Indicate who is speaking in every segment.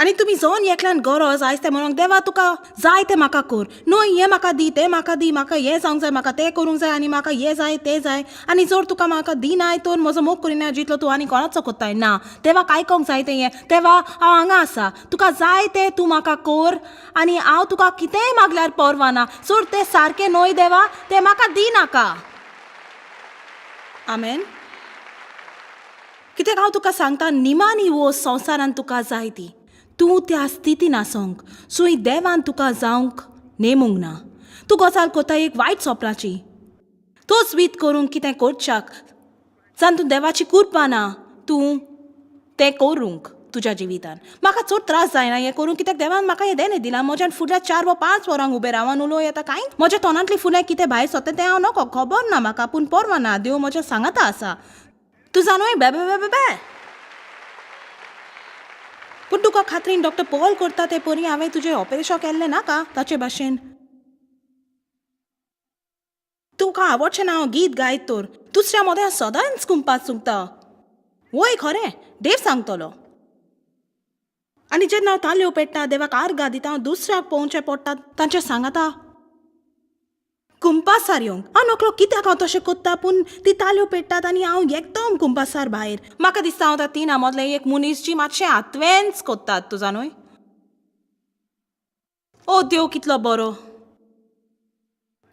Speaker 1: आनी तुमी जोन एकल्यान गरज आयज तें म्हणूंक देवा तुका जाय तें म्हाका कर, न्हय हें म्हाका दी तें म्हाका दी, म्हाका हें जावंक जाय, म्हाका तें करूंक जाय आनी म्हाका हें जाय तें जाय, आनी जर तुका म्हाका दिनाय तर म्हजो मोग करिनाय जितलो तूं आनी कोणाचो कोत्ताय. ना, देवाक आयकोंक जाय तें हें, देवा हांव हांगा आसा, तुका जाय तें तूं म्हाका कर आनी हांव तुका कितेंय मागल्यार पर्वा ना, जर तें सारकें न्हय देवा तें म्हाका दी नाका. आमेन. कित्याक हांव तुका सांगता, निमाणी वो संवसारान तुका जाय ती तूं त्या स्थितीन आसोंक सुय देवान तुका जावंक नेमूंक ना. तूं गजाल कोता एक वायट सोपणाची, तोच वीत करूंक कितें करच्याक जावन तूं देवाची कुरपा ना तूं तें करूंक तुज्या जिवितान. म्हाका चड त्रास जायना हें करूंक, कित्याक देवान म्हाका हें देणें दिलां. म्हज्यान फुडल्या 4 वा 5 वरांक उबें रावन उलोवं येता. कांय म्हज्या तोंडांतली फुलें कितें भायर सरता तें हांव नको, खबर ना म्हाका, पूण पर्वा ना, देव म्हज्या सांगाता आसा. तूं जाणूय बे बे बे बे. पूण तुका खात्रीन डॉक्टर पॉल करता ते परी हांवें तुजें ऑपरेशन केल्लें नाका ताचे भाशेन. तुका आवडचें ना हांव गीत गायत तर दुसऱ्या मोदें हांव सदांच कुंपास चुकता. वय खरें, देव सांगतलो. आनी जेन्ना हांव तालयो पेट्टा देवाक आर्गां दिता, हांव दुसऱ्याक पळोवचें पडटा तांचे सांगाता कुंपासार येवंक. हांव नकळो कित्याक हांव तशें कोत्ता, पूण ती तालयो पेट्टात आनी हांव एकदम कुंपासार भायर. म्हाका दिसता हांव त्या तिना मदलें एक मनीस जी मातशें आत्वेंच कोत्तात. तुजा न्हय? ओ देव कितलो बरो.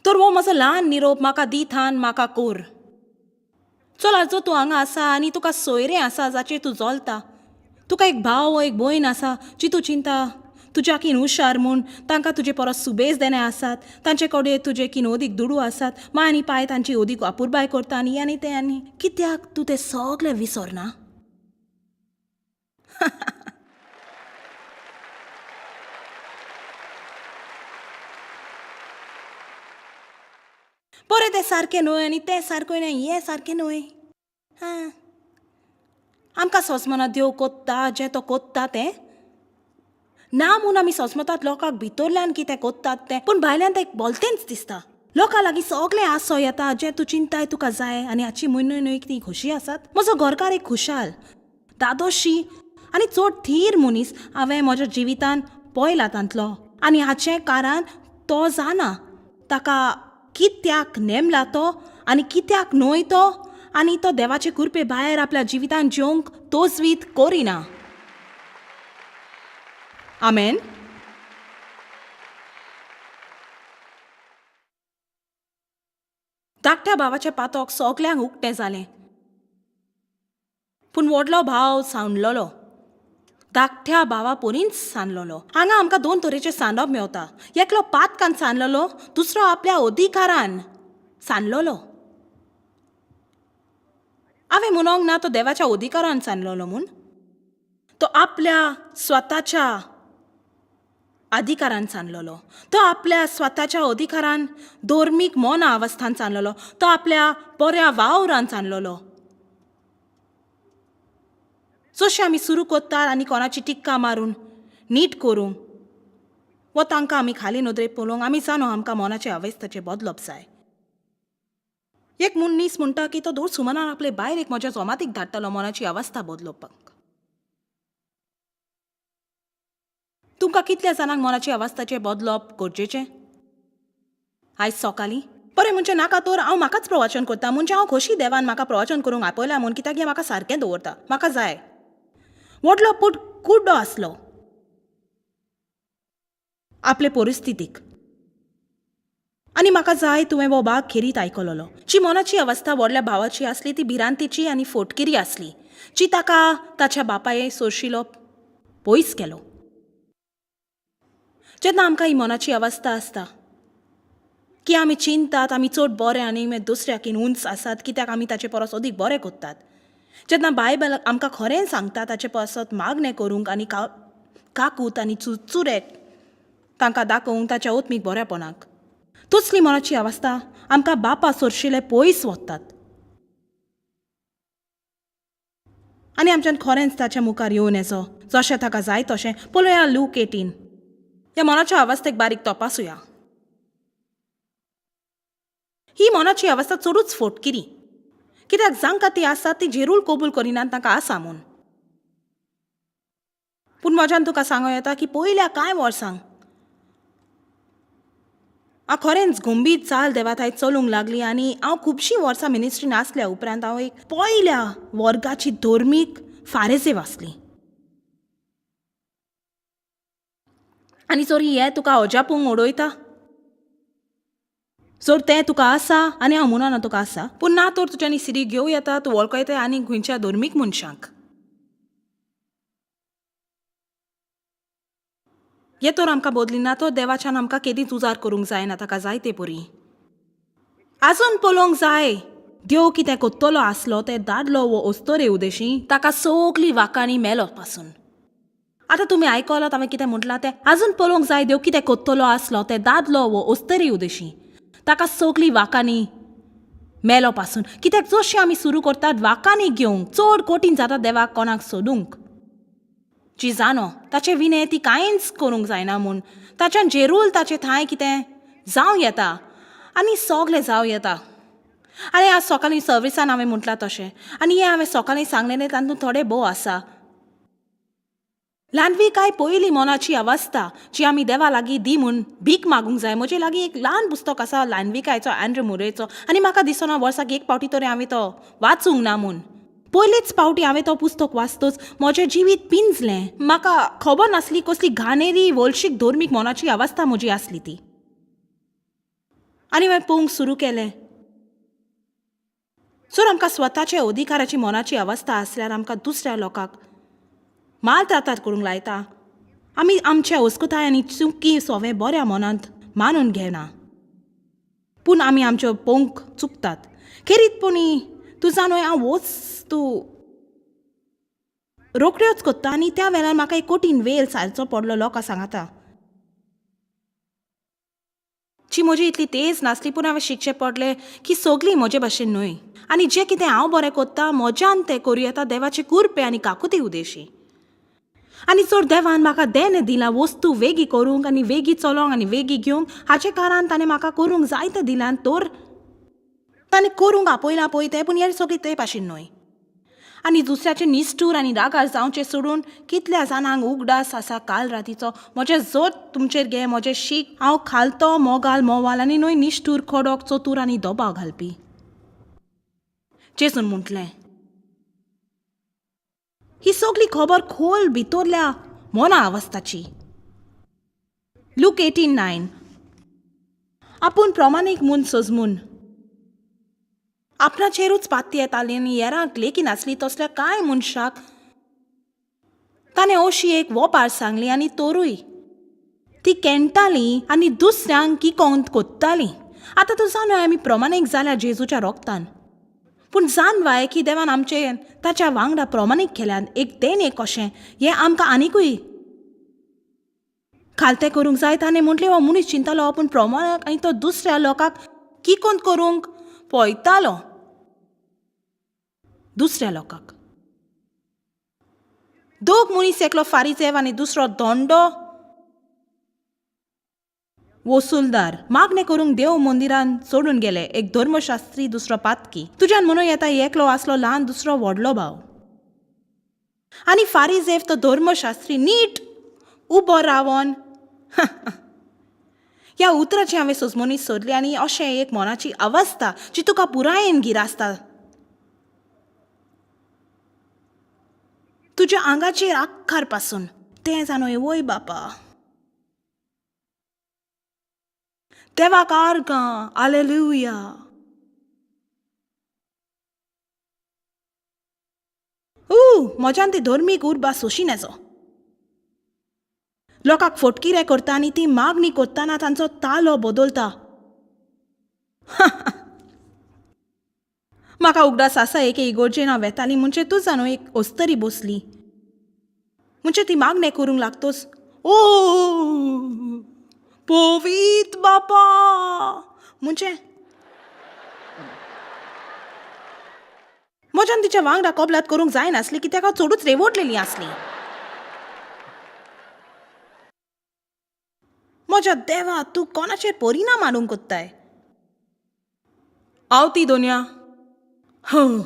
Speaker 1: तर हो म्हजो ल्हान निरोप म्हाका दी थान म्हाका कोर. चल जो तूं हांगा आसा आनी तुका सोयरें आसा जाचेर तूं जलता, तुका एक भाव वो एक भयण आसा जी तूं चिंता तुज्याकीन हुशार म्हूण, तांकां तुजे परस सुबेज देणे आसात, तांचे कडेन तुजे कीन अदीक दुडू आसात, माय आनी पाय तांची अदीक अपुरबाय करता आनी आनी तें आनी कित्याक तूं तें सगळें विसरना? बरें तें सारकें न्हय आनी तें सारकें न्हय, हें सारकें न्हय. हां, आमकां सोजमना देव कोत्ता जें तो कोत्ता तें ना म्हूण आमी सोजमतात लोकांक भितरल्यान कितें कोत्तात तें, पूण भायल्यान तें बोलतेंच दिसता. लोकां लागीं सगळें आसो येता जें तूं चिंताय तुका जाय आनी हाची म्हयनो न्हय ती खोशी आसात. म्हजो घरकार एक खुशाल, दादोशी आनी चड थीर मनीस हांवें म्हज्या जिवितान पळयला तांतलो, आनी हाचें कारण तो जाणा ताका कित्याक नेमला तो आनी कित्याक न्हय तो, आनी तो देवाचे कृपे भायर आपल्या जिवितान जेवंक तोजवीत करिना. आमेन. धाकट्या भावाचें पातोक सगल्यांक उक्तें जालें, पूण व्हडलो भाव सांडलेलो, धाकट्या भावा परींच सांडलेलो. हांगा आमकां 2 तरेचे सांडप मेवता. एकलो पातकान सांडलेलो, दुसरो आपल्या अधिकारान सांडलेलो. हांवें म्हणोंक ना तो देवाच्या अधिकारान सांडलेलो म्हूण, तो आपल्या स्वताच्या अधिकारान सांडलेलो. तो आपल्या स्वताच्या अधिकारान धर्मीक मना अवस्थान सांडलेलो. तो आपल्या बऱ्या वावरान सांडलेलो. जशें आमी सुरू कोत्तात आनी कोणाची टिक्का मारून नीट करूंक वो तांकां आमी खाली नदरेक पळोवंक, आमी जाणो आमकां मनाचे अवस्थेचें बदलप जाय. एक मनीस म्हणटा की तो दूर सुमनान आपले भायर एक म्हज्या जमातीक धाडटलो मनाची अवस्था बदलोवपाक. तुमकां कितल्या जाणांक मनाची अवस्थाचें बदलप गरजेचें आयज सकाळीं? बरें म्हणजे नाका तर हांव म्हाकाच प्रवचन करता, म्हणजे हांव खोशी देवान म्हाका प्रवचन करूंक आपयला म्हूण, कित्याक हें म्हाका सारकें दवरता, म्हाका जाय. व्हडलो पूत कुड्डो आसलो आपले परिस्थितीक, आनी म्हाका जाय तुवें हो भाग खेरीत आयकलोलो. जी मनाची अवस्था व्हडल्या भावाची आसली ती भिरांतीची आनी फोटकिरी आसली, जी ताका ताच्या बापाय सोरशिलो पयस केलो. जेन्ना आमकां ही मनाची अवस्था आसता की आमी चिंतात आमी चड बरे आनी मागीर दुसऱ्याकीन उंच आसात, कित्याक आमी ताचे परस अदीक बरें कोत्तात. जेन्ना बायबल आमकां खरें सांगता ताचे पासत मागणें करूंक आनी काकूत आनी चुरचुरेक तांकां दाखोवंक ताच्या ओतमीक बरेपणाक, तसली मनाची अवस्था आमकां बापा सोरशिले पयस वतात आनी आमच्यान खरेंच ताच्या मुखार येवन येचो जशें ताका जाय तशें. पळोवया लूक 18. ह्या मनाच्या अवस्थेक बारीक तपासुया. ही मनाची अवस्था चडूच फोटकिरी, कित्याक जांकां ती आसा ती जेरूल कबूल करिनात तांकां आसा म्हूण. पूण म्हज्यान तुका सांगूं येता की पयल्या कांय वर्सांक हांव खरेंच गंभीर चाल देवा थंय चलूंक लागली आनी हांव खुबशीं वर्सां मिनिस्ट्रीन आसल्या उपरांत हांव एक पयल्या वर्गाची धर्मीक फारेजेव आसली. आनी जर हें तुका अजापूंक उडयता, जर तें तुका आसा, आनी हांव म्हणना तुका आसा, पूण ना तर तुज्यांनी सिरी घेवं येता, तूं वळखयता आनी खंयच्या धर्मीक मनशांक. हें तर आमकां बदलिना तर देवाच्यान आमकां केदींच उजार करूंक जायना ताका जायते परी. आजून पळोवंक जाय देव कितें कोत्तलो आसलो तें दादलो वो अस्तोरे उदेशी ताका सगली वाकांनी मेलो पासून. आतां तुमी आयकलात हांवें कितें म्हटलां तें. आजून पळोवंक जाय देव कितें कोत्तलो आसलो तें दादलो वो अस्तोरे उदेशी ताका सगली वाकांनी मेलो पासून. कित्याक जशें आमी सुरू करतात वाकांनी घेवंक चड कठीण जाता देवाक कोणाक सोदूंक. जी जाणो ताचे विणे ती कांयच करूंक जायना म्हूण ताच्यान जेरूल ताचे थांय कितें जावं येता आनी सगलें जावं येता. आनी आज सकाळीं सर्विसान हांवें म्हटलां तशें आनी हें हांवें सकाळीं सांगलेलें तातूंत थोडें भोव आसा. ल्हानवी काय पयली मनाची अवस्था जी आमी देवा लागीं दी म्हूण भीक मागूंक जाय. म्हजे लागीं एक ल्हान पुस्तक आसा ल्हानविकायचो एन्ड्रू मुरेचो आनी म्हाका दिसना वर्साक एक पावटी तरी हांवें तो वाचूंक ना म्हूण. पयलेच पावटी हांवें तो पुस्तक वाचतच म्हजें जिवीत पिंजलें. म्हाका खबर नासली कसली घाणेरी वळशीक धर्मीक मनाची अवस्था म्हजी आसली ती. आनी हांवें पळोवंक सुरू केलें. जर आमकां स्वताचे अधिकाराची मनाची अवस्था आसल्यार आमकां दुसऱ्या लोकांक माल त्रातार करूंक लायता. आमी आमच्या अस्कताय आनी चुकी सोवे बऱ्या मनांत मानून घेना. पूण आमी आमच्यो पळोवंक चुकतात. खेरीतपणी तूं जाणो हांव वस्तू रोखड्योच कोत्ता आनी त्या वेळार म्हाका एक कठीण वेळ सारचो पडलो लोकां सांगाता. जी म्हजी इतली तेज नासली पूण हांवें शिकचें पडलें की सगलीं म्हजे भाशेन न्हय आनी जें कितें हांव बरें कोत्ता म्हज्यान तें करूं येता देवाचे कुरपे आनी काकुती उदेशी. आनी जर देवान म्हाका देणें दिलां वस्तू वेगीं करूंक आनी वेगीं चलोवंक आनी वेगीं घेवंक हाचे कारण ताणें म्हाका करूंक जायतें दिलां तर ताणें करूंक आपयलां पळय तें पूण हें सगळें ते भाशेन न्हय. आनी दुसऱ्याचे निश्ठूर आनी रागार जावचें सोडून कितल्या जाणांक उगडास आसा काल रातीचो म्हजें जोत तुमचेर घे म्हजें शीक हांव खालतो मोगाल मोवाल आनी न्हय निश्ठूर खडक चतूर आनी दबाव घालपी. जेजून म्हटलें ही सगली खबर खोल भितरल्या मना अवस्थाची. लूक 18:9 आपूण प्रमाणीक म्हूण सजमून आपणाचेरूच पाती येताली आनी हेरांक लेखी नासली तसल्या कांय मनशाक ताणें अशी एक वोपार सांगली आनी तोरूय ती केणटाली आनी दुसऱ्यांक किकोंत कोत्ताली. आतां तूं जाणो आमी प्रमाणीक जाल्या जेजूच्या रोगतान. पूण जाणवाय की देवान आमचे ताच्या वांगडा प्रमाणीक केल्यान एक देणें कशें हें आमकां आनिकूय खालतें करूंक जाय. ताणें म्हटलें हो मनीस चिंतालो पूण प्रमाणाक आनी तो दुसऱ्या लोकांक किकोंत करूंक पळयतालो दुसऱ्या लोकांक. दोग मनीस एकलो फारीजेव आनी दुसरो धोंडो वसुलदार मागणें करूंक देव मंदिरान सोडून गेले. एक धर्मशास्त्री दुसरो पातकी. तुज्यान म्हणूं येता एकलो आसलो ल्हान दुसरो व्हडलो भाव. आनी फारीजेव तो धर्मशास्त्री नीट उबो रावन ह्या उतराची हांवें सजमोनी सोदली आनी अशें एक मनाची अवस्था जी तुका पुरायेन गिरासता तुज्या आंगाचेर आक्खार पासून तें जाणो वय बापा. देवाक आर्गां हालेलुया. ऊ म्हज्यान ती धर्मीक उर्बा सोशी नेजो. लोकांक फटकिरे करता आनी ती मागणी करतना तांचो तालो बदलता. म्हाका उगडास आसा एके इगोर्जेन हांव वेताली म्हणजे तूं जाणो एक अस्तरी बसली म्हणजे ती मागणें करूंक लागतोच ओ पवीत बापा म्हणजे म्हज्यान तिच्या वांगडा कबलात करूंक जायनासली कित्याक हांव चडूच रेवोटलेली आसली. म्हज्या देवा तूं कोणाचेर परिणाम हाडूंक कोत्ताय. हांव ती दोनया हांव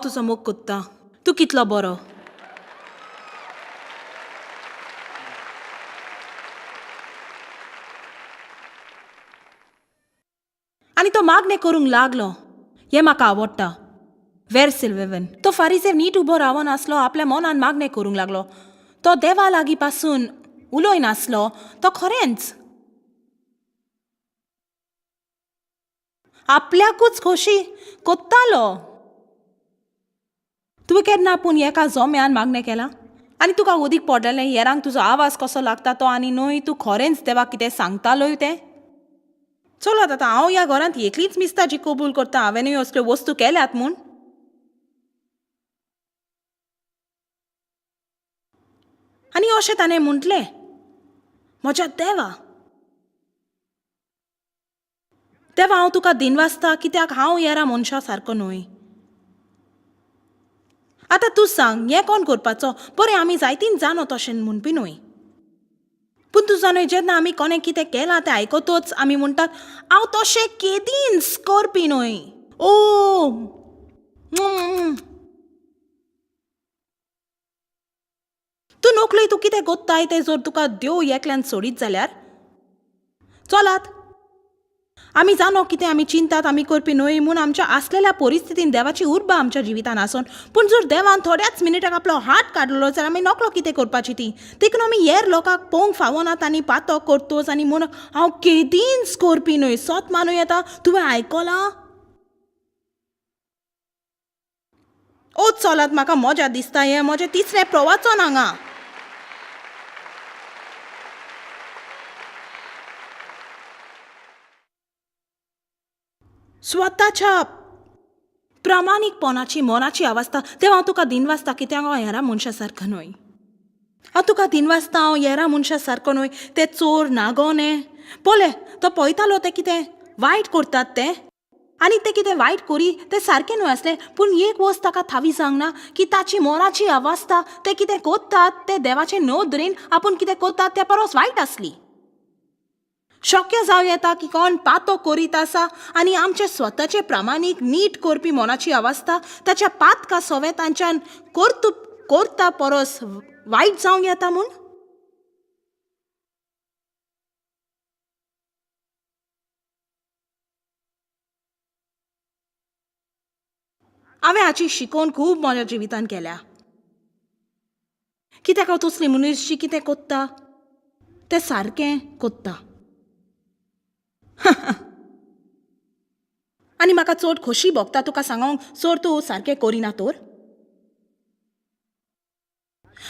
Speaker 1: तुजो मोग कोत्तां. तूं कितलो बरो. आनी तो मागणें करूंक लागलो. हें म्हाका आवडटा. वेर सिल्वेवन तो फारीसेव नीट उबो रावन आसलो, आपल्या मनान मागणें करूंक लागलो. तो देवा लागीं पासून उलय नासलो. तो खरेंच आपल्याकूच खोशी कोत्तालो. तुवें केन्ना पूण एका जोम्यान मागणें केलां आनी तुका उदीक पडलेलें हेरांक तुजो आवाज कसो लागता तो आनी न्हय तूं खरेंच देवाक कितें सांगतालोय तें? चलात आतां हांव ह्या घरांत एकलीच मिस्ताची कबूल करता हांवेंनूय असल्यो वस्तू केल्यात म्हूण. आनी अशें ताणें म्हटलें, म्हज्या देवा देवा, हांव तुका दिनवासता कित्याक हांव येरा मनशा सारको न्हय. आतां तूं सांग हें कोण करपाचो? बरें, आमी जायतीन जाणो तशें म्हणपी न्हय, पूण तूं जाणो जेन्ना आमी कोणें कितें केलां तें आयकतच आमी म्हणटात हांव तशें केदींच करपी न्हय. ओ तूं नकळी तूं कितें कोत्ताय तें जर तुका देव एकल्यान सोडीत जाल्यार. चलात आमी जाणो कितें आमी चिंतात आमी करपी न्हय म्हूण आमच्या आसलेल्या परिस्थितीन देवाची उर्बा आमच्या जिवितान आसून, पूण जर देवान थोड्याच मिनटाक आपलो हात काडलो जाल्यार आमी नकळो कितें करपाची ती. देखून आमी हेर लोकांक पळोवंक फावना तांणी पातो करतोच आनी म्हूण हांव केदींच करपी न्हय. सत मानूं येता. तुवें आयकलां? ओ चलात म्हाका मजा दिसता हें म्हजें तिसरें प्रवाचन हांगा. स्वताच्या प्रामाणीकपणाची मनाची अवस्था. तेन्ना हांव तुका दिनवासता कित्याक हांव हेरा मनशा सारको न्हय. हांव तुका दिनवासता हांव हेरा मनशा सारको न्हय. ते चोर नागोने पळय तो पळयतालो ते कितें वायट करतात तें आनी ते कितें वायट करी तें सारकें न्हय आसलें, पूण एक वस्त ताका थावी जावंक ना की ताची मनाची अवस्था ते कितें करतात तें देवाचे नदरेन आपूण कितें करतात त्या परस वायट आसली. शक्य जावं येता की कोण पातो करीत आसा आनी आमचे स्वताचे प्रामाणीक नीट करपी मनाची अवस्था ताच्या पातका सवे तांच्यान करतूप करता परस वायट जावं येता म्हूण. हांवें हाची शिकोवन खूब म्हज्या जिवितान केल्या. कित्याक हांव तसली मनीस जी कितें कोत्ता तें सारकें कोत्ता आनी म्हाका चड खोशी भोगता तुका सांगोंक सर तूं सारकें करिना तर.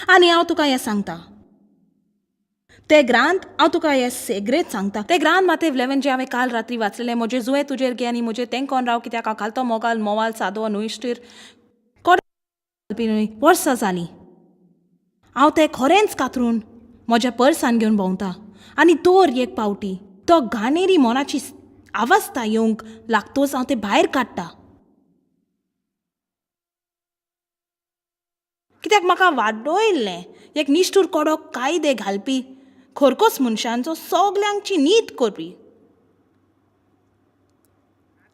Speaker 1: आनी हांव तुका हें सांगता ते ग्रांत हांव तुका हें सेग्रेत सांगता ते ग्रांत माते 11 जे हांवें काल रात्री वाचलेलें, म्हजें जुवें तुजेर घे आनी म्हजें तेंकोन राव कित्याक हांव घालतो मोगाल मोवाल सादो न्हय घालपी न्हय. वर्सां जालीं हांव तें खरेंच कातरून म्हज्या पर्सान घेवन भोंवता आनी दर एक पावटी तो घाणेरी मनाची अवस्था येवंक लागतोच हांव तें भायर काडटा कित्याक म्हाका वाडयल्लें एक निश्ठूर कडक कायदे घालपी खरकोस मनशांचो सगल्यांची नीत करपी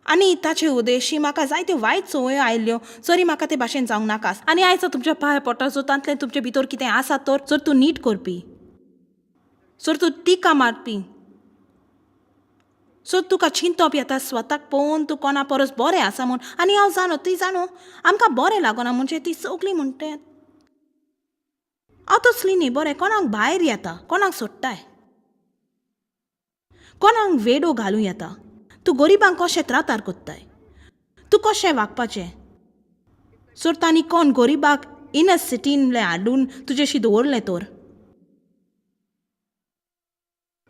Speaker 1: आनी ताचे उदेशी म्हाका जायत्यो वायट संवयो आयल्यो जरी म्हाका ते भाशेन जावंक नाका. आनी आयज तुमच्या पांय पडटा सो तांतलें तुमचे भितर कितें आसा तर जर तूं नीट करपी, जर तूं टिका मारपी, सो तुका चिंतप येता स्वताक पळोवन तूं कोणा परस बरें आसा म्हूण. आनी हांव जाणो ती जाणो आमकां बरें लागना म्हणजे ती सगळीं म्हणटात हांव तसली न्ही बरें कोणाक भायर येता, कोणाक सोडटाय, कोणाक वेडो घालूं येता. तूं गरिबांक कशें त्रातार कोत्ताय, तूं कशें वागपाचें सर तांणी कोण गरिबाक इनर सिटीन हाडून तुजेशी दवरलें तर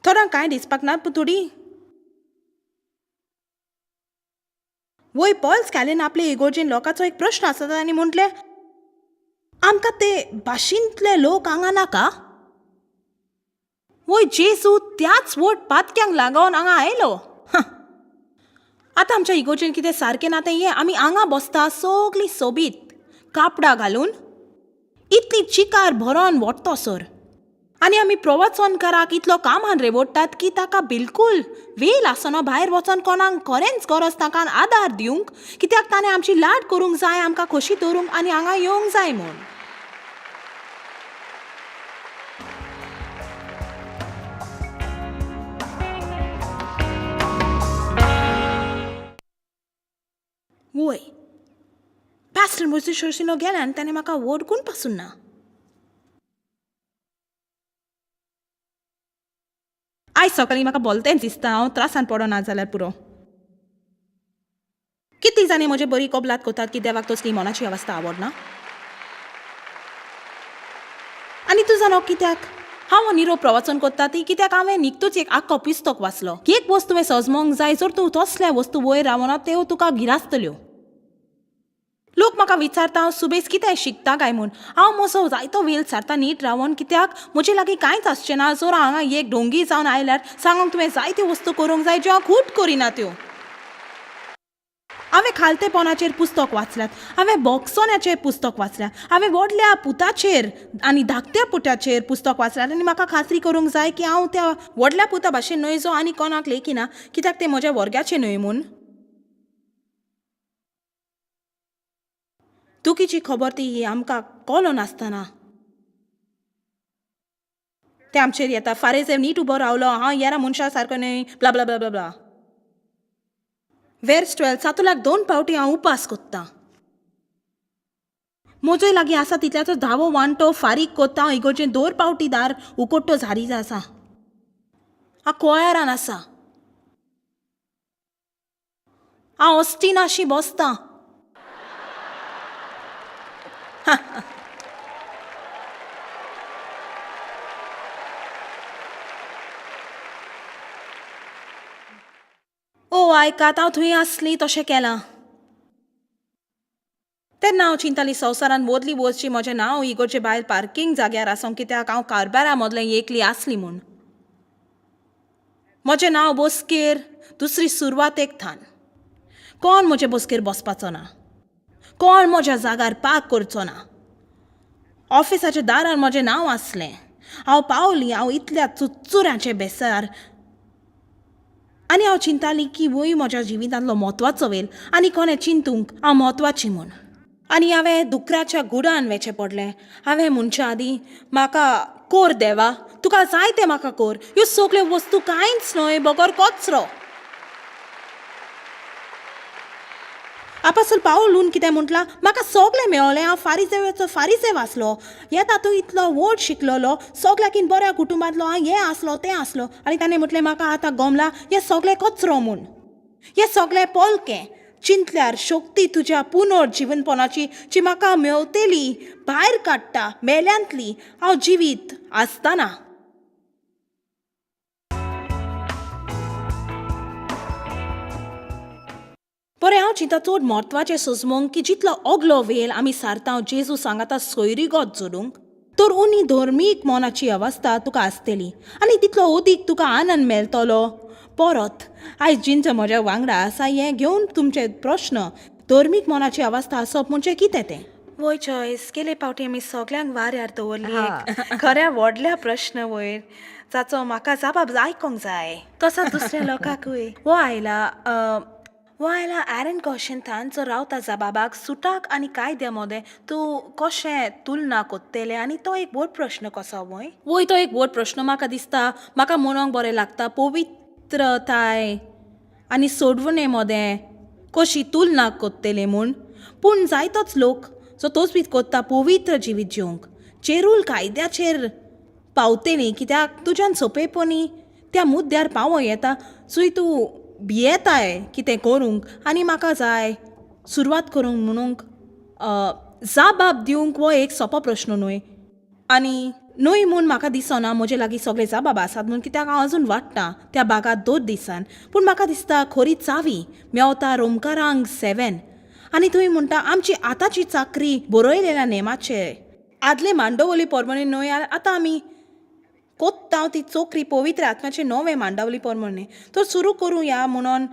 Speaker 1: थोड्यांक कांय दिसपाक ना पूण थोडी वय पॉल स्कॅलिन आपले इगोर्जेन लोकांचो एक प्रश्न आसा आनी म्हटलें आमकां ते भाशेंतले लोक हांगा नाका. वय जेजू त्याच वट पातक्यांक लागून हांगा आयलो. आतां आमच्या इगोर्जेन कितें सारकें ना तें हें आमी हांगा बसता सगळीं सोबीत कापडां घालून इतली चिकार भरोन वोडतो सर आनी आमी प्रवचनकाराक इतलो कामान रेवडटात की ताका बिलकूल वेल आसना भायर वचोन कोणाक खरेंच गरज ताका आदार दिवंक कित्याक ताणें आमची लाड करूंक जाय, आमकां खोशी दवरूंक आनी हांगा येवंक जाय म्हूण. वोय पास्टर मोयसीस शोर्सिनो गेले आनी ताणें म्हाका वोडकून पासून ना. आयज सकाळीं म्हाका बोलतेंच दिसता हांव त्रासान पडना जाल्यार पुरो. कितलीं जाणीं म्हजे बरी कबलात कोतात की देवाक तसली मनाची अवस्था आवडना? आनी तूं जाणो कित्याक हांव हो निरोप प्रवचन कोत्ता ती कित्याक हांवें निकतूच एक आख्खो पुस्तक वाचलो. एक वस्त तुवें सजमोंक जाय जर तूं तसल्या वस्तू वयर रावना त्यो तुका गिरासतल्यो. लोक म्हाका विचारता हांव सुबेज कितें शिकता काय म्हूण. हांव म्हजो जायतो वेळ सारता नीट रावन कित्याक म्हजे लागीं कांयच आसचें ना जर हांगा एक ढोंगी जावन आयल्यार सांगूंक तुवें जायत्यो वस्तू करूंक जाय ज्यो हांव खूब करिना त्यो. हांवें खालतेपणाचेर पुस्तक वाचल्यात, हांवें बोक्सोनाचेर पुस्तक वाचल्यात, हांवें व्हडल्या पुताचेर आनी धाकट्या पुताचेर पुस्तक वाचल्यात आनी म्हाका खात्री करूंक जाय की हांव त्या व्हडल्या पुता भाशेन न्हय जो आनी कोणाक लेखिना कित्याक ते म्हज्या वर्ग्याचे न्हय म्हूण. दुखीची खबर ती ही आमकां कळो नासतना ते आमचेर येता. फारेजेव नीट उबो रावलो, हांव येरा मनशा सारको न्हय, blah blah blah blah blah. Verse 12 सातूलाक 2 फावटी हांव उपास कोत्तां. म्हजे लागीं आसा तितल्याचो धावो वांटो फारीक कोत्ता. हांव इगोर्जेन 2 फावटी दार उकोट्टो झारी आसा. हांव कोयारान आसा. हांव ऑस्टिनाशी बसतां. ओ आयकात, हांव थंय आसली तशें केलां. तेन्ना हांव चिंताली संवसारान वदली वचची म्हजें नांव इगोर्जे भायर पार्किंग जाग्यार आसूं कित्याक हांव कारबारा मदलें एकली आसली म्हूण. म्हजें नांव बसकेर दुसरी सुरवातेक थान. कोण म्हजे बसकेर बसपाचो ना, कोण म्हज्या जागार पार्क करचो ना. ऑफिसाच्या दारार म्हजें नांव आसलें. हांव पावली, हांव इतल्या चुच्चुऱ्याचें बेसार आनी हांव चिंताली की वय म्हज्या जिवितांतलो म्हत्वाचो वेल आनी कोणें चिंतूंक हांव म्हत्वाची म्हूण. आनी हांवें दुकराच्या गुडान वेचें पडलें. हांवें म्हणच्या आदीं म्हाका कोर देवा, तुका जाय तें म्हाका कोर, ह्यो सगल्यो वस्तू कांयच न्हय बगर कचरो. आपासल पावलून कितें म्हटलां, म्हाका सगळें मेवलें, हांव फारिजेवाचो फारिजेव आसलो, येता तूं इतलो व्हड शिकलोलो, सगळ्याकीन बऱ्या कुटुंबांतलो हांव हें आसलो तें आसलो. आनी ताणें म्हटलें म्हाका आतां गमला हें सगळें कचरो म्हूण, हें सगळें पोलकें. चिंतल्यार शक्ती तुज्या पुनर्जिवनपणाची जी म्हाका मेवतली भायर काडटा मेल्यांतली हांव जिवीत आसतना. बरें, हांव चिंता चड म्हत्वाचें सोजमोंक की जितलो अगलो वेल आमी सारता जेजू सांगाता सोयरीगत जोडूंक तर उनी धर्मीक मनाची अवस्था तुका आसतली आनी तितलो अदीक तुका आनंद मेळटलो. परत आयज जिंच म्हज्या वांगडा आसा हें घेवन तुमचे प्रश्न धर्मीक मनाची अवस्था आसप म्हणजे कितें तें. वय चॉयस, गेले फावटी आमी सगल्यांक वाऱ्यार दवरली खऱ्या व्हडल्या प्रश्न वयर जाचो म्हाका जाबाब आयकोंक जाय तसोच दुसऱ्या लोकांकूय. हो आयला हो आयला आयरन कॉशेंतान जो रावता जाबाबाक सुटाक आनी कायद्या मोदें तूं कशें तुलना कोत्तेलें आनी तो एक व्हड प्रश्न कसो. वय वय तो एक व्हड प्रश्न म्हाका दिसता. म्हाका म्हणोंक बरें लागता पवित्रताय आनी सोडवणे मोदें कशी तुलना कोत्तेले म्हूण. पूण जायतोच लोक जो तोच कोत्ता पवित्र जिवीत जिवंक चेरूल कायद्याचेर पावतली कित्याक तुज्यान सोंपेपणी त्या मुद्द्यार पावो येता सुय तूं भियेताय कितें करूंक. आनी म्हाका जाय सुरवात करूंक म्हणूंक जाबाब दिवंक हो एक सोंपो प्रश्न न्हय आनी न्हय म्हूण म्हाका दिसना म्हजे लागीं सगळे जाबाब आसात म्हूण कित्याक हांव अजून वाडटा त्या भागांत 2 दिसान. पूण म्हाका दिसता खरी चावी मेवता रोमकारांक 7 आनी थंय म्हणटा आमची आतांची चाकरी बरयलेल्या नेमाचे आदले मांडवली परमणे न्हय आतां आमी कोत्ता ती चोकरी पवित्र आत्म्याचे नवे मांडवली परमणे. तर सुरू करूया म्हणून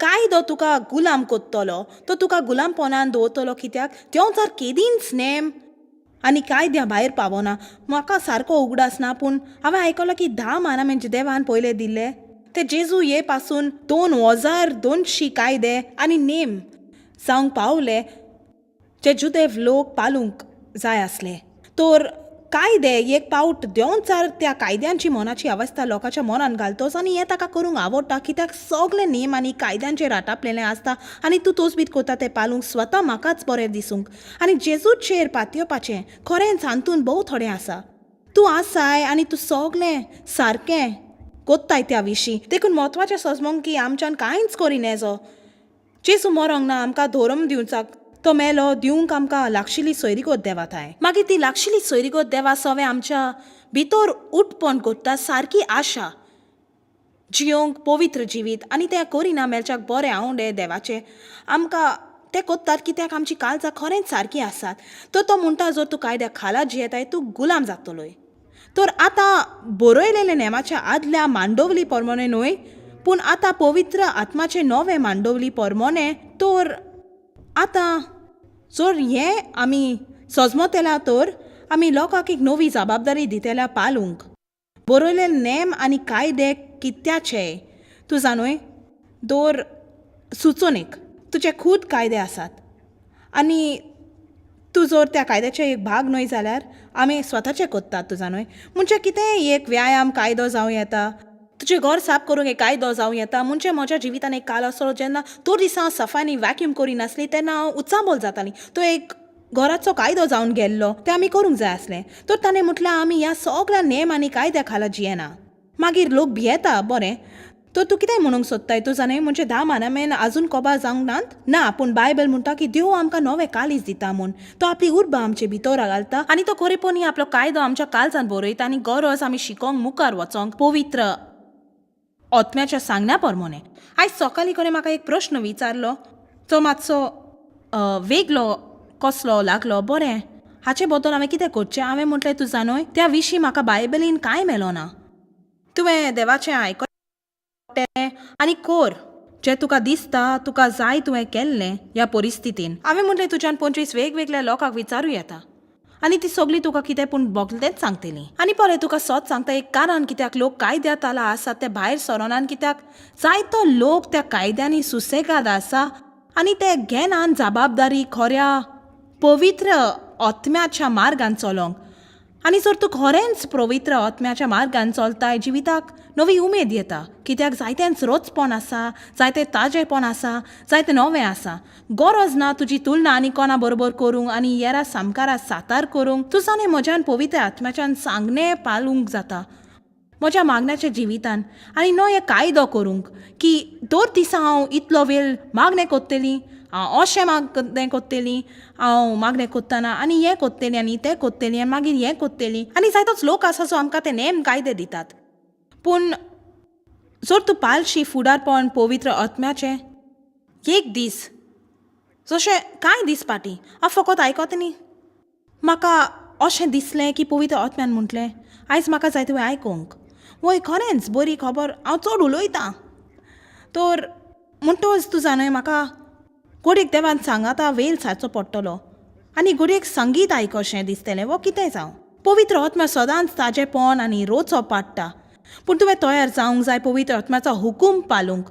Speaker 1: कायदो तुका गुलाम कोत्तलो, तो तुका गुलामपणान दवरतलो कित्याक त्यो जर केदींच नेम आनी कायद्या भायर पावना. म्हाका सारको उगडास ना पूण हांवें आयकलो की 10 मानां म्हणजे देवान पयले दिल्ले ते जेजू ये पासून 2200 कायदे आनी नेम जावंक पावले जे जुदेव लोक पालूंक जाय आसले. तर कायदे एक पावट देंवचार त्या कायद्यांची मनाची अवस्था लोकांच्या मनान घालतोस आनी हें ताका करूंक आवडटा कित्याक सगळे नेम आनी कायद्यांचेर आटापलेलें आसता आनी तूं तोचबीत कोता तें पालूंक स्वता म्हाकाच बरें दिसूंक आनी जेजूचेर पातयेवपाचें खरेंच हातून भोव थोडें आसा. तूं आसाय आनी तूं सगलें सारकें कोत्ताय त्या विशीं. देखून म्हत्वाचें सजमोंक की आमच्यान कांयच करी नेजो. जेजू मरोंक ना आमकां धोरम दिवचाक, तो मेलो दिवंक आमकां लागशिल्ली सोयरीगत देवा थांय. मागीर ती लागशिल्ली सोयरीगत देवा सवें आमच्या भितर उटपण कोत्ता सारकी आशा जियोंक पवित्र जिवीत आनी तें करिना मेळच्याक बरें आवडे देवाचें आमकां तें कोत्तात कित्याक आमची काळजां खरेंच सारकीं आसात. तर तो म्हणटा जर तूं कायद्या खाला जियेताय तूं गुलाम जातलोय. तर आतां बरयलेले नेमाच्या आदल्या मांडवली परमोने न्हय पूण आतां पवित्र आत्माचे नवे मांडवली परमोने. तर आतां जर हें आमी सजमतल्या तर आमी लोकांक एक नवी जबाबदारी दितल्या पालूंक बरयलेले नेम आनी कायदे कित्याचे तूं जाणूय दवर सुचोवणेक तुजे खूद कायदे आसात आनी तूं जर त्या कायद्याचे एक भाग न्हय जाल्यार आमी स्वताचे कोत्तात तूं जाणूय म्हणजे कितेंय एक व्यायाम कायदो जावं येता, तुजें घर साफ करूंक एक कायदो जावं येता. म्हणजे म्हज्या जिवितान एक काल आसलो जेन्ना दोन दिसां हांव सफाय आनी वॅक्यूम करिनासली तेन्ना हांव उचांबळ जातालीं. तो एक घराचो कायदो जावन गेल्लो तें आमी करूंक जाय आसलें. तर ताणें म्हटलें आमी ह्या सगळ्या नेम आनी कायद्या खाला जियेना. मागीर लोक भियेता बरें तर तूं कितें म्हणूंक सोदताय तूं जाणा म्हणजे धा मानामेन आजून कोबार जावंक नात ना पूण बायबल म्हणटा की देव आमकां नवें कालीज दिता म्हूण. तो आपली उर्बा आमचे भितर घालता आनी तो खरेपणी आपलो कायदो आमच्या काळजान बरयता आनी गरज आमी शिकोंक मुखार वचोंक पवित्र आत्म्याच्या सांगण्या प्रमाणे. आयज सकाळीं कोणें म्हाका एक प्रश्न विचारलो तो मातसो वेगळो कसलो लागलो. बरें हाचे बद्दल हांवें कितें करचें? हांवें म्हटलें तूं जाणूय त्या विशीं म्हाका बायबलीन कांय मेलो ना. तुवें देवाचें आयकलें आनी कोर जें तुका दिसता तुका जाय तुवें केल्लें ह्या परिस्थितीन. हांवें म्हटलें तुज्यान 25 वेगवेगळ्या लोकांक विचारूं येता आनी ती सगळीं तुका कितें पूण बोगलेंच सांगतलीं. आनी पळय तुका सत सांगता एक कारण कित्याक लोक कायद्या ताला आसात ते भायर सरोनान कित्याक जायतो लोक त्या कायद्यांनी सुसेगाद आसा आनी ते घेनान जबाबदारी खऱ्या पवित्र आत्म्याच्या मार्गान चलोंक. आनी जर तूं खरेंच पवित्र आत्म्याच्या मार्गान चलताय जिविताक नवी उमेद येता कित्याक जायतेंच रोचपण आसा, जायतें ताजेपण आसा, जायतें नवें आसा. गरज ना तुजी तुलना आनी कोणा बरोबर करूंक आनी येरा सामकारा सातार करूंक. तूं जाणें म्हज्यान पवित्र आत्म्याच्यान सांगणें पालूंक जाता म्हज्या मागण्याच्या जिवितान आनी न्हय हे कायदो करूंक की दर दिसा हांव इतलो वेळ मागणें कोत्तली, हांव अशें मागणें कोत्तली, हांव मागणें कोत्तना आनी हें कोत्तली आनी तें कोत्तली आनी मागीर हें कोत्तली. आनी जायतोच लोक आसा जो आमकां ते नेम कायदे दितात पूण जर तूं पालशी फुडारपण पवित्र आत्म्याचें एक दीस जशें कांय दीस फाटीं हांव फकत आयकत न्ही म्हाका अशें दिसलें की पवित्र आत्म्यान म्हटलें आयज म्हाका जाय तुवें आयकूंक. वय खरेंच बरी खबर हांव चड उलयतां तर म्हणटोच तूं जाणय म्हाका घडयेक देवान सांगाता वेल सारचो पडटलो आनी घडयेक संगीत आयकशें दिसतलें वो कितें जावं. पवित्र आत्मा सदांच ताजेपण आनी रोचो पाडटा पूण तुवें तयार जावंक जाय पवित्र आत्म्याचो हुकूम पालूंक.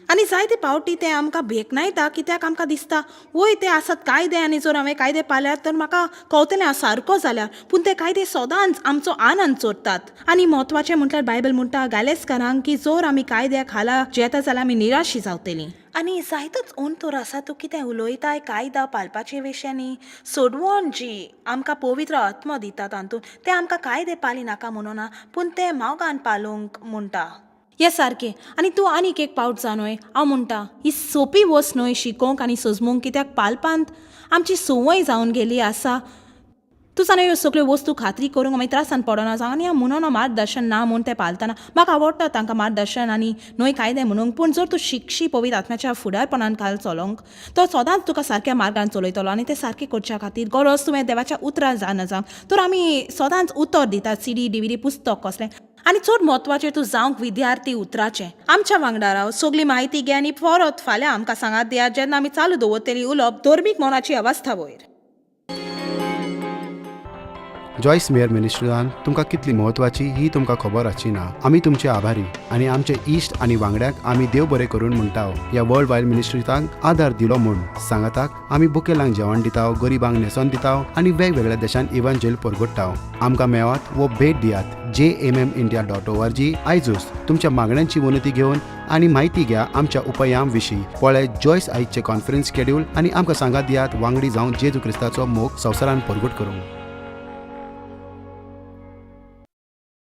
Speaker 1: आनी जायते पावटी ते आमकां भेकनायता कित्याक आमकां दिसता वय ते आसात कायदे आनी जर हांवें कायदे पाळ्ळ्यार तर म्हाका कवतलें हांव सारको जाल्यार पूण ते कायदे सदांच आमचो आनंद चोरतात. आनी म्हत्वाचें म्हटल्यार बायबल म्हणटा गालेस्कारांक की जर आमी कायद्या खाला जेता जाल्यार आमी निराशी जावतलीं. आनी जायतोच अंतर आसा तूं कितें उलयताय कायदा पाळपाचे विशयांनी सोडवण जी आमकां पवित्र आत्मो दिता तातूंत ते आमकां कायदे पाळी नाका म्हणूना पूण ते मोगान पालोवंक म्हणटा. हें सारकें आनी तूं आनीक एक पावट जाणूय हांव म्हणटा ही सोंपी वस्त न्हय शिकोवंक आनी सजमूंक कित्याक पालपांत आमची संवय जावन गेली आसा. तूं जाणा ह्यो सगळ्यो वस्तू खात्री करूंक आमी त्रासान पडना जावं आनी हांव म्हणना मार्गदर्शन ना म्हूण तें पालतना म्हाका आवडटा तांकां मार्गदर्शन आनी न्हय कायदे म्हणूंक पूण जर तूं शिकशी पवित्र आत्म्याच्या फुडारपणान खाल चलोवंक तो सदांच तुका सारक्या मार्गान चलयतलो आनी तें सारकें करच्या खातीर गरज तुवें देवाच्या उतरां जाणा जावंक. तर आमी सदांच उतर दितात सीडी डिविडी पुस्तक कसलें आनी चड म्हत्वाचें तूं जावंक विद्यार्थी उतराचें आमच्या वांगडा राव सगळी म्हायती घे आनी परत फाल्यां आमकां सांगात दियात जेन्ना आमी चालू दवरतली उलोवप धर्मीक मनाची अवस्था वयर.
Speaker 2: जॉयस मेयर मिनिस्ट्रीजान तुमकां कितली म्हत्वाची ही तुमकां खबर आसची ना. आमी तुमचे आभारी आनी आमचे इश्ट आनी वांगड्यांक आमी देव बरें करून म्हणटा ह्या वर्ल्ड वायड मिनिस्ट्रीजांक आदार दिलो म्हूण. सांगाताक आमी बुकेलांक जेवण दिता, गरिबांक न्हेसोन दिता आनी वेगवेगळ्या देशांत इवांजेल परगट्टा. आमकां मेवात वो भेट दियात jmmindia.org आयजूच. तुमच्या मागण्यांची विनंती घेवन आनी म्हायती घ्या आमच्या उपायां विशीं. पळय जॉयस आयजचे कॉन्फरन्स शेड्यूल आनी आमकां सांगात दियात वांगडी जावन जेजू क्रिस्ताचो मोग संवसारान परगट करूंक.